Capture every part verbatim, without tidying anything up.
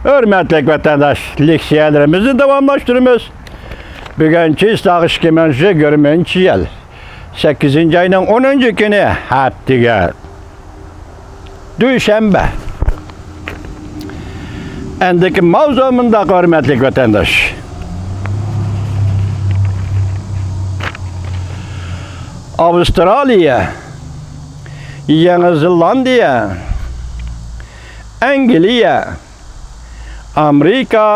ھۆرمەتلىك ۋەتەنداش، لېكسىيەلىرىمىزنى داۋاملاشتۇرىمىز. بۈگۈن چىسلاغ ئىككى مىڭ يىگىرمىنچى يىل سەككىزىنچى ئاينىڭ ئونىنچى كۈنى، ھەپتىگە دۈشەنبە. ئەندىكى ماۋزۇ مۇنداق، ھۆرمەتلىك ۋەتەنداش. ئاۋسترالىيە، يېڭى زېلاندىيە، ئەنگلىيە، ئامېرىكا،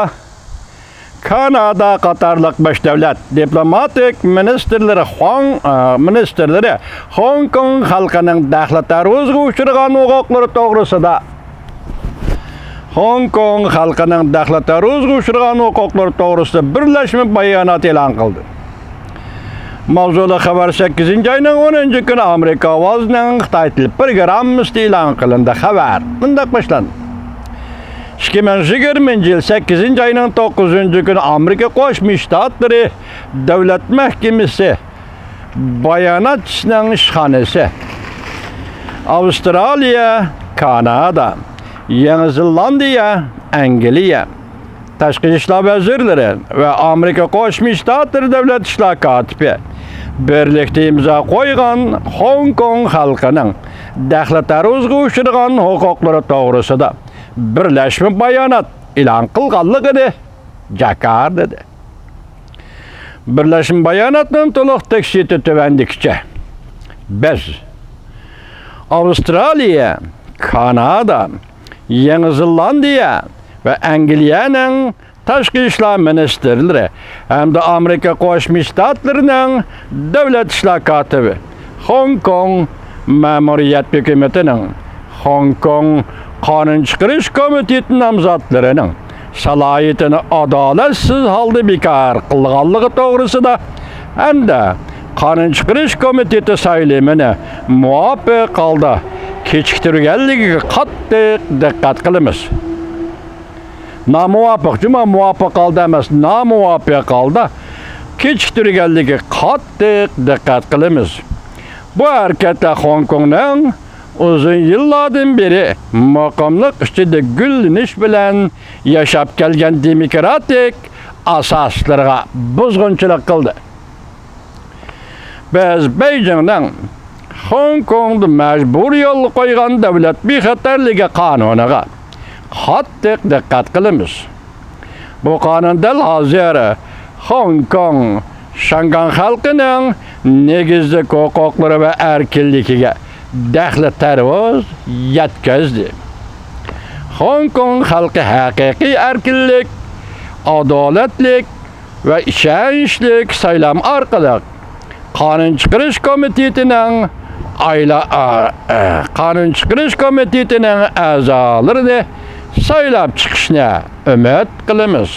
كانادا قاتارلىق بەش دۆلەت دىپلوماتىك مىنىستىرلىرى خۇاڭ، ئا، مىنىستىرلىرى خوڭكوڭ خەلقىنىڭ دەخلى تەرۇزغا ئۇچرىغان ھوقۇقلىرى توغرىسىدا، خوڭكوڭ خەلقىنىڭ دەخلى تەرۇزغا ئۇچرىغان ھوقۇقلىرى توغرىسىدا بىرلەشمە بايانات ئېلان قىلدى. ماۋزۇلۇق خەۋەر سەككىزىنچى ئاينىڭ ئونىنچى كۈنى ئامېرىكا ئاۋازىنىڭ خىتاي تىل پروگراممىسىدا ئېلان قىلىندى. خەۋەر مۇنداق باشلاندى. ئىككى مىڭ يىگىرمىنچى يىل سەككىزىنچى ئاينىڭ توققۇزىنچى كۈنى ئامېرىكا قوشما شتاتلىرى دۆلەت مەھكىمىسى باياناتچىسىنىڭ ئىشخانىسى، ئاۋسترالىيە، كانادا، يېڭى زېلاندىيە، ئەنگلىيە تاشقى ئىشلار ۋەزىرلىرى ۋە ئامېرىكا قوشما شتاتلىرى دۆلەت ئىشلار كاتىپى بىرلىكتە ئىمزا قويغان خوڭكوڭ خەلقىنىڭ دەخلى تەرۇزغا ئۇچرىغان ھوقۇقلىرى توغرىسىدا بىرلەشمە بايانات ئېلان قىلغانلىقىنى جاكار دېدى. بىرلەشمە باياناتنىڭ تولۇق تېكىستى تۆۋەندىكىچە. بىز ئاۋسترالىيە، كانادا، يېڭى زېلاندىيە ۋە ئەنگلىيەنىڭ تاشقى ئىشلار مىنىستىرلىرى ھەمدە ئامېرىكا قوشما شتاتلىرىنىڭ دۆلەت ئىشلار كاتىپى، خوڭكوڭ مەمۇرىيەت ھۆكۈمىتىنىڭ خوڭكوڭ قانۇن چىقىرىش كومىتېتى نامزاتلىرىنىڭ سالاھىيىتىنى ئادالەتسىز ھالدا بىكار قىلغانلىقى توغرىسىدا ھەمدە قانۇن چىقىرىش كومىتېتى سايلىمىنى مۇۋاپىق ھالدا كېچىكتۈرگەنلىكىگە قاتتىق دىققەت قىلىمىز. نامۇۋاپىق، جۇمۇ مۇۋاپىق ھالدا ئەمەس، نامۇۋاپىق ھالدا كېچىكتۈرگەنلىكىگە قاتتىق دىققەت قىلىمىز. بۇ ھەرىكەتلەر خوڭكوڭنىڭ ئۇزۇن يىللاردىن بېرى مۇقىملىق ئىچىدە گۈللىنىش بىلەن ياشاپ كەلگەن دېموكراتىك ئاساسلىرىغا بۇزغۇنچىلىق قىلدى. بىز بېيجىڭنىڭ خوڭكوڭدا مەجبۇرىي يولغا قويغان دۆلەت بىخەتەرلىكى قانۇنىغا قاتتىق دىققەت قىلىمىز. بۇ قانۇن دەل ھازىر خوڭكوڭ، شياڭگاڭ خەلقىنىڭ نېگىزلىك ھوقۇقلىرى ۋە ئەركىنلىكىگە دەخلى تەرۇز يەتكۈزدى. خوڭكوڭ خەلقى ھەقىقىي ئەركىنلىك، ئادالەتلىك ۋە ئىشەنچلىك سايلام ئارقىلىق قانۇن چىقىرىش كومىتېتىنىڭ ئايلا-، ئا-، ئا-، قانۇن چىقىرىش كومىتېتىنىڭ ئەزالىرىنى سايلاپ چىقىشنى ئۈمىد قىلىمىز.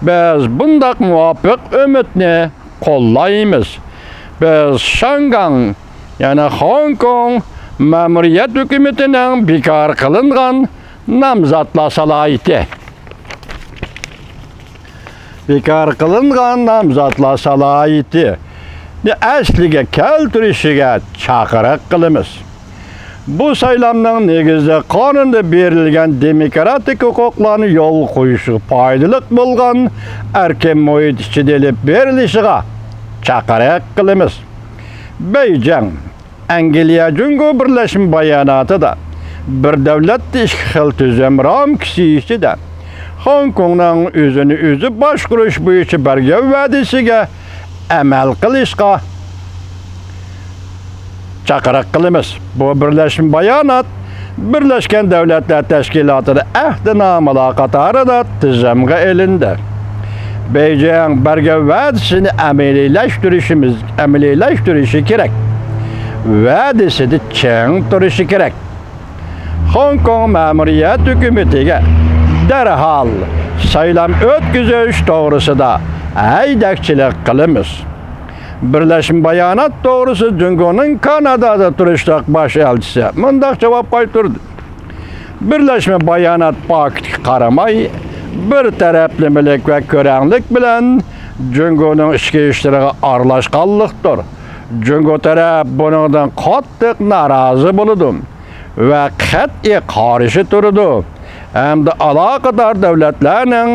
بىز بۇنداق مۇۋاپىق ئۈمىدنى قوللايمىز. بىز شياڭگاڭ، يەنى خوڭكوڭ مەمۇرىيەت ھۆكۈمىتىنىڭ بىكار قىلىنغان نامزاتلار سالاھىيىتى، بىكار قىلىنغان نامزاتلار سالاھىيىتىنى ئەسلىگە كەلتۈرۈشىگە چاقىرىق قىلىمىز. بۇ سايلامنىڭ نېگىزىدە قانۇندا بېرىلگەن دېموكراتىك ھوقۇقلارنى يولغا قويۇشىغا پايدىلىق بولغان ئەركىن مۇھىت ئىچىدە ئېلىپ بېرىلىشىغا چاقىرىق قىلىمىز. بېيجىڭ، ئەنگلىيە جۇڭگو بىرلەشمە باياناتىدا بىر دۆلەتتە ئىككى خىل تۈزۈم رامكىسى ئىچىدە خوڭكوڭنىڭ ئۆزىنى ئۆزى باشقۇرۇش بويىچە بەرگەن ۋەدىسىگە ئەمەل قىلىشقا چاقىرىق قىلىمىز. بۇ بىرلەشمە بايانات بىرلەشكەن دۆلەتلەر تەشكىلاتىدا ئەھدىنامىلار قاتارىدا تىزىمغا ئېلىندى. بېيجىڭ بەرگەن ۋەدىسىنى ئەمەلىيلەشتۈرۈشىمىز، ئەمەلىيلەشتۈرۈشى كېرەك. ۋەدىسىدە چىڭ تۇرۇشى كېرەك. خوڭكوڭ مەمۇرىيەت ھۆكۈمىتىگە دەرھال سايلام ئۆتكۈزۈش توغرىسىدا ھەيدەكچىلىك قىلىمىز. بىرلەشمە بايانات توغرىسىدا جۇڭگونىڭ كانادادا تۇرۇشلۇق باش ئەلچىسى مۇنداق جاۋاب قايتۇردى: بىرلەشمە بايانات پاكىتقا قارىماي، بىر تەرەپلىمىلىك ۋە كۆرەڭلىك بىلەن جۇڭگونىڭ ئىچكى ئىشلىرىغا ئارىلاشقانلىقتۇر. جۇڭگو تەرەپ بۇنىڭدىن قاتتىق نارازى بولىدۇ ۋە قەتئىي قارشى تۇرىدۇ. ھەمدە ئالاقىدار دۆلەتلەرنىڭ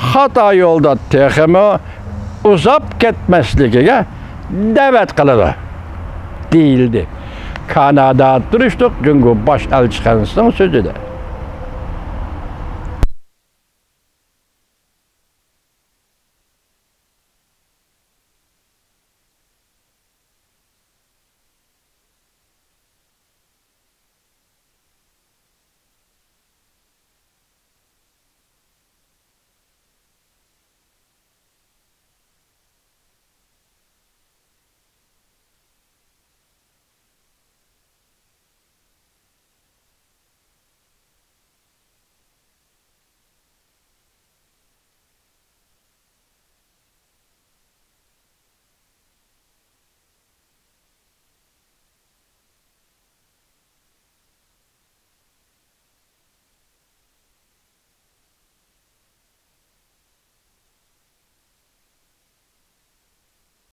خاتا يولدا تېخىمۇ ئۇزاپ كەتمەسلىكىگە دەۋەت قىلىدۇ، دېيىلدى كانادادا تۇرۇشلۇق جۇڭگو باش ئەلچىخانىسىنىڭ سۆزىدە.